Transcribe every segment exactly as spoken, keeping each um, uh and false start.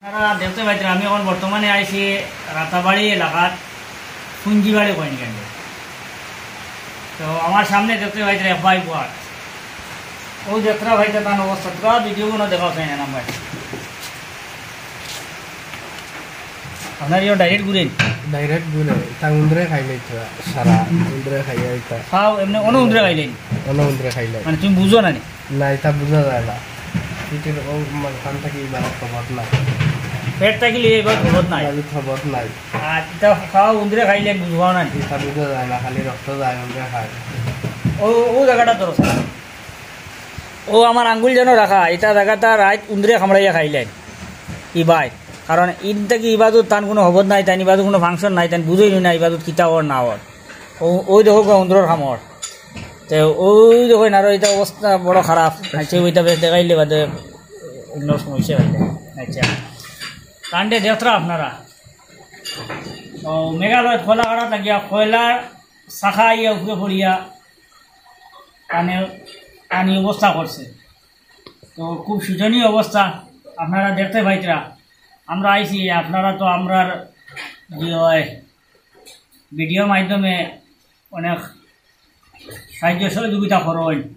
আপনারা দেখতে পাইতেন, আমি এখন বর্তমানে আইছি রাতাবাড়ি এলাকার পুঞ্জিবাড়ি কয়েন কেন্দ্রে। তো আমার সামনে দেখতে পাইতেন এক ভাই বওয়া। ও দেখরা ভাই, তার অবস্থা, তোরা ভিডিও কোনো দেখা যায় না নাম্বার। আপনার ইয়ে ডাইরেক্ট ঘুরেন। ডাইরেক্ট ঘুরে, ইতা উন্দরে খাইলে ইতা সারা, উন্দরে খাইয়া ইতা। খাও, এমনি অন্য উন্দরে খাইলেন? অন্য উন্দরে খাইলে। মানে তুমি বুঝো না নি? না, ইতা বুঝা যায় না। পিঠের ও মাঝখান থাকি ইবার খবর নাই। পেট থাকিলে এবার খবর নাই। ইবার খবর নাই। আর ইতা খাও উন্দরে খাইলে বুঝবা না নি? ইতা বুঝা যায় না, খালি রক্ত যায়, উন্দরে খায়। ও, ও জায়গাটা ধরো। ও আমার আঙ্গুল যেন রাখা, ইতা জায়গাটা রাইত উন্দরে কামড়াইয়া খাইলেন। ই ভাই, কারণ ইন থাকি ইবাদত তান কোনো হবত নাই, তান ইবাদত কোনো ফাংশন নাই, তান বুঝই না ইবাদত কিতা অর না অর। ও, ওই দেখো গা উন্দরর কামড়। তে ওই দেখো না, ইতা অবস্থা বড় খারাপ। আচ্ছা, ওইটা বেশ দেখাইলে বাদে অন্য সমস্যা হইলে। আচ্ছা, কাণ্ডে দেখরা আপনারা। ও মেঘালয় কলাকাটা লাগিয়া কয়লার শাখা ইয়া উপরে পড়িয়া পানি, পানি অবস্থা করছে। তো খুব শোচনীয় অবস্থা, আপনারা দেখতে পাইতরা। আমরা আইছি, আপনারা তো আমরার যে হয় ভিডিওর মাধ্যমে অনেক সাহায্য সহযোগিতা করইন।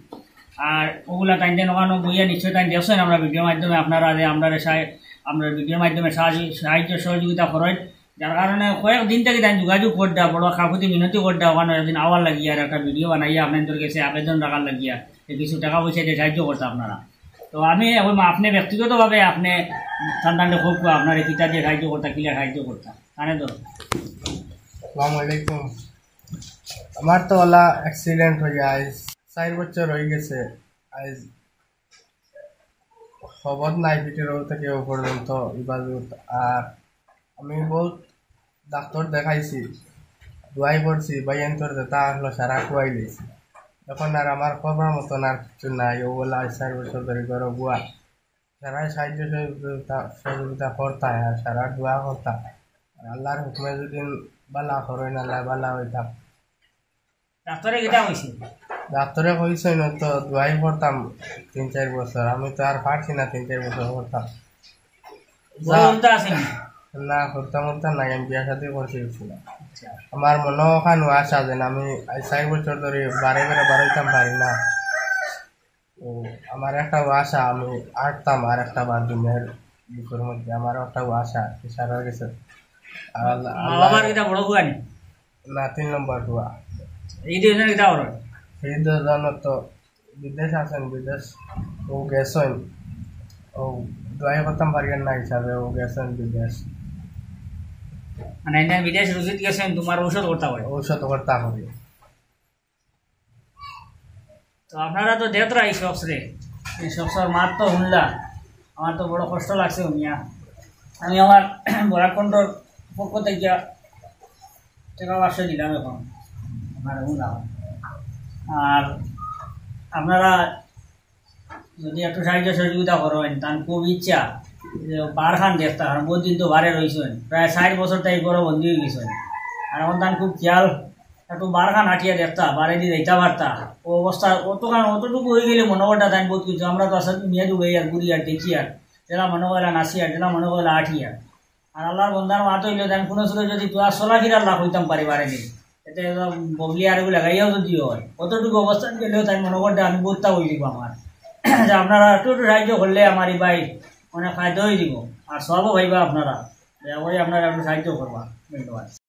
আর ওগুলা তাইন যেন ওখানো বইয়া নিশ্চয় তাইন দেখছেন আমরা ভিডিওর মাধ্যমে, আপনারা যে আমরা সাহায্য, আমরা ভিডিওর মাধ্যমে সাহায্য, সাহায্য সহযোগিতা করইন, যার কারণে কয়েক দিন থাকি তাইন যোগাযোগ কররা, বড় কাকুতি মিনতি কররা, ওখানো একদিন আওয়ার লাগিয়া আর একটা ভিডিও বানাইয়া আপনাদের কাছে আবেদন রাখার লাগিয়া, যে কিছু টাকা পয়সা দিয়ে সাহায্য করতা আপনারা। তো আমি এখন আপনি ব্যক্তিগতভাবে আপনি সন্তানকে খুব আপনার কিতা দিয়ে সাহায্য করতা, কিলা সাহায্য করতা, তাহলে তো। আসসালামু আলাইকুম। আমার তো ওলা অ্যাক্সিডেন্ট হয়ে আইজ চার বছর হয়ে গেছে। আইজ খবর নাই পিঠের ওর থেকে ও পর্যন্ত ইবাদত। আর আমি বহুত ডাক্তার দেখাইছি, দোয়াই করছি, বাইয়ান্তর যেটা আসলো সারা খুয়াই লইছি। এখন আর আমার খবর মতন আর কিছু নাই। ও বলে আজ চার বছর ধরে ঘরে বুয়া, সারা সাহায্য সহযোগিতা, সহযোগিতা করতা আর সারা দোয়া করতা। আর আল্লাহর হুকুমে যদি বালা করইন, আল্লাহ বালা হইতাম। ডাক্তারে কিতা কইছে? ডাক্তারে কইছে না তো দোয়াই করতাম তিন চার বছর, আমি তো আর পারছি না তিন চার বছর করতাম। বড় যা- বলতে আসেনি? না, করতাম করতাম নাই, আমি বিয়া শাদী করছি বুঝছি না। আচ্ছা। আমার মনে ওখানে আশা যেন আমি আজ চার বছর ধরে বারে বারে বারোইতাম পারি না। ও, আমার একটা আশা, আমি আটতাম আর একটা বার দিনের ভিতর মধ্যে, আমার একটা আশা, সারা গেছে। আর আল্লাহ, মা আল্লাহ বাবার কিতা বড় বুয়া নি? না, তিন নম্বর বুয়া। এই দুইজন কিতা করো? এই দুইজন তো বিদেশ আছেন, বিদেশ ও গেছেন, ও দোয়াই করতাম পারিয়ার না হিসাবে ও গেছেন বিদেশ। মানে এনে বিদেশ রুজিত গেছেন, তোমার ঔষধ করতে হবে? ঔষধ করতে হবে। তো আপনারা তো দেখরা এই শখসরে, এই শখসর মাত তো শুনলা, আমার তো বড় কষ্ট লাগছে শুনিয়া। আমি আমার বরাক কণ্ঠর পক্ষ থেকে টেকা পাঁচশো দিলাম এখন, আপনারা শুনলাম। আর আপনারা যদি একটু সাহায্য সহযোগিতা করেন, তান খুব ইচ্ছা যে বারখান দেখতা, কারণ বহুত দিন তো বারে রইছেন, প্রায় ষাট বছর তাই ঘরো বন্দী হয়ে গেছেন। আর এখন তান খুব খেয়াল একটু বারখান আটিয়া দেখতা, বারে দিয়ে যাইতা পারতা। ও অবস্থা অতখান, অতটুকু হয়ে গেলে মনে করটা তাই বহুত কিছু। আমরা তো আসলে মেয়ে দুবাই আর ঘুরি আর দেখি আর, যেটা মনে করলা নাচি আর, যেটা মনে করলা আটি আর। আর আল্লাহর বন্দার মাত হইল, যেন কোনো সুরে যদি তোরা চলাফিরার লাভ হইতাম পারি বারে দিন, এতে ববলি আর এগুলো লাগাইয়াও যদি হয়, অতটুকু অবস্থান গেলেও তাই মনে করতে আমি বলতা হয়ে দিব আমার। যে আপনারা একটু একটু সাহায্য করলে আমার এই ভাই অনেক ফায়দা হয়ে দিব, আর সবও ভাইবা আপনারা, দয়া করে আপনারা একটু সাহায্য করবা। ধন্যবাদ।